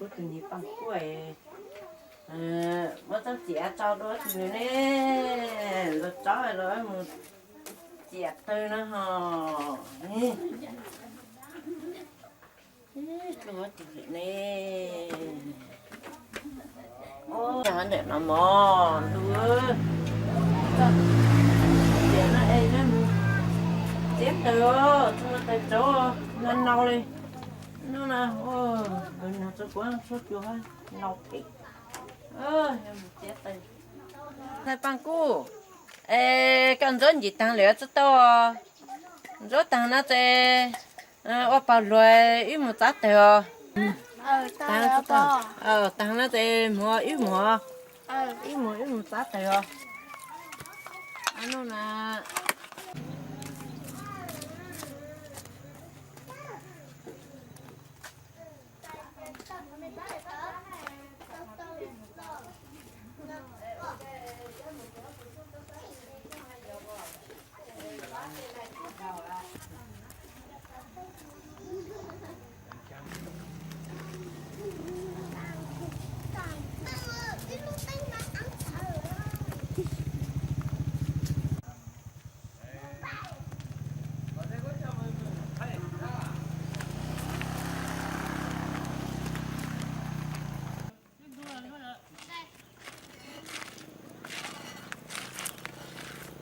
Tus niag Paj Kuj, muab tsob txiav tso rau tus niag ne, los tsob los mus txiav tawg no ho. Ib, tus tus ne. Ntawm no mog ntu. Tiam no es txiav tawg, txhua tawg tsaub no nau li. No na, no txhua kuv tshuaj cua nau pem. Ntxhais Paj Kuj, es koj ntxuav ntsis taag lawm tsi tau? Ntxuav taag no ces ua paug luag wb mus txav tawg os. Taag no ces mus wb mus, wb mus wb mus txav tawg os.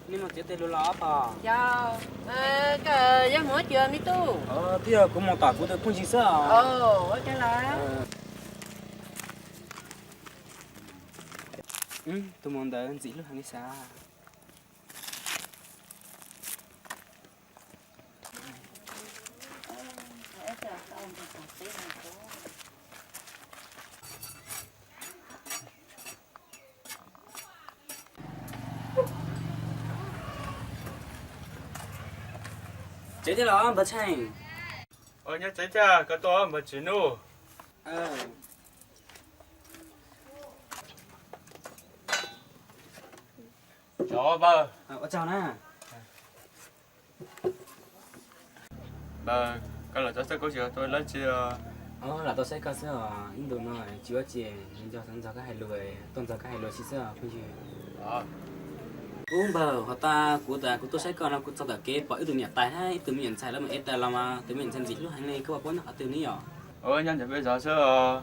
Nej mus txiav tawg lug los pog? Yog, koj yuav mus ua cas me tub? Twb yog kuv mus tom kuv tus phooj ywg xwb os. Tus muam ntawd ntxim hlub heev li sav. Tsev thiab los npawg Tsheej? Nyob tsev thiab, koj tuaj npawg Tsim Nuj. Ua tsaug na. Npawg, koj los txog xwb koj tsis tuaj lawv tsi? Lam tuaj saib koj xwb os, ib ntus no tsis ua cas, nco ntxog koj hais lus, tuaj ntxog koj hais lus xwb os phooj ywg. Ub npawg, hos tas kuv tas kuv tuaj saib koj no kuv txog tom kev pom wb tus niam tais thiab ib tug me nyuam ntxhais lawv mus ev taws los mas tus me nyuam ntxhais ntxim hlub heev li, koj puas paub nyob qhov twg ne yom? Nyob ntawm peb zos xwb os.